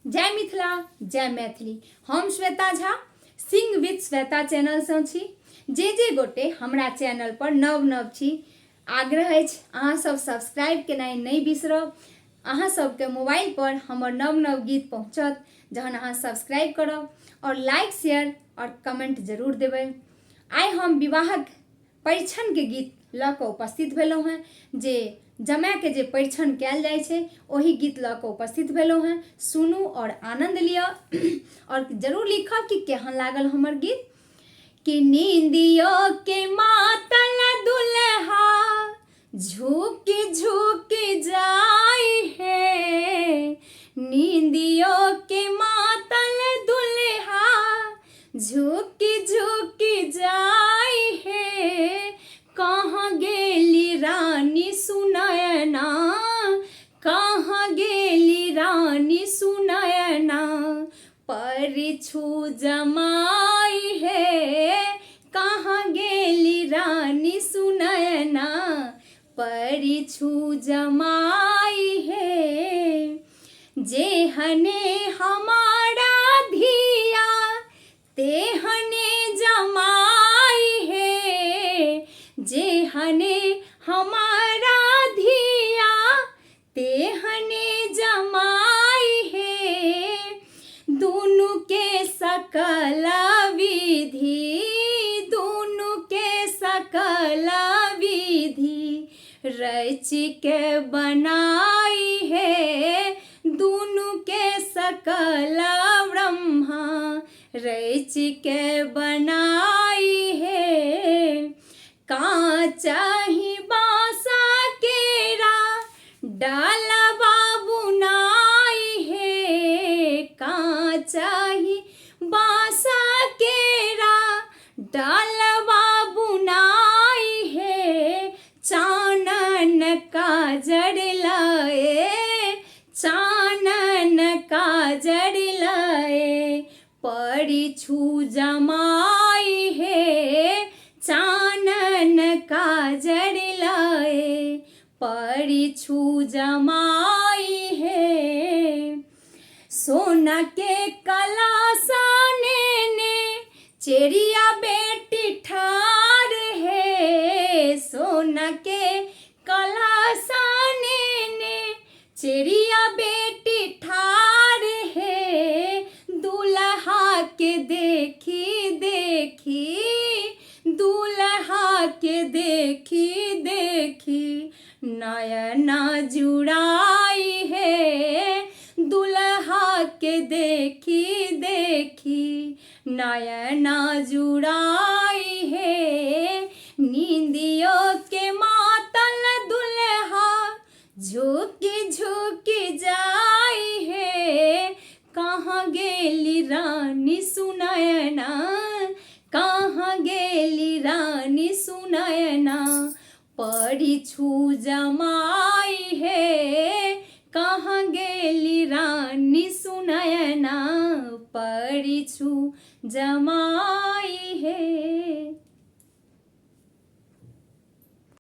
जय मिथिला, जय मैथिली। हम श्वेता झा सिंग विथ श्वेता चैनलसँ छी। जे जे गोटे हमरा चैनल पर नव नव छी, आग्रह अछि अहाँ सब सब्सक्राइब केनाइ नहि बिसरब। अहाँ सबके मोबाइल पर हमर नव नव गीत पहुँचत जहन अहाँ सब्सक्राइब करब और लाइक, शेयर और कमेंट जरूर देबै। आइ हम विवाहक परिछनके गीत लऽ कऽ उपस्थित भेलहुँ हेँ। जे जमायके जे परिछन कयल जाइ छै, ओहि गीत लऽ कऽ उपस्थित भेलहुँ हेँ। सुनू आओर आनन्द लिअ आओर जरूर लिखब कि केहन लागल हमर गीत। कि नींदियो के मातल दुल्हा झुक झुक जाय है, नींदियो के मातल दुल्हा झुक झुक जाय है। कहाँ गेली रानी सुनयना, कहाँ गेली रानी सुनयना, परिछु जमाई है। कहाँ गेली रानी सुनयना, परिछु जमाई है। जेहने हमारा धिया तेहने जमाई है, जेहने हमारा धिया तेहने जमाई है। दुनू के सकल विधि, दुनू के सकल विधि रच के बनाई है। दुनू के सकल ब्रह्मा रच के बनाई है। कांचही बांसा केरा डालबा बुनाई है, कांचही बांसा केरा डालबा बुनाई है। चानन काजर लाए, चानन काजर लाए, परिछु जमाई है। चानन काजर लाए, परिछु जमाई है। सोना के कलासा ने चेरिया बेटी ठार है, सोना के कलासा ने चेरिया बेटी ठार है। दुल्हा के देखी देखी, दुल्हा के देखी देखी नयना जुड़ाई है। दुल्हा के देखी देखी नयना जुड़ाई है। नींदियों के मातल दुल्हा झुकी झुकी जाई है। कहाँ गेली रानी सुनयना, कहाँ गेली रानी सुनयना, परिछु जमाई है। कहाँ गेली रानी सुनयना, परिछु जमाई।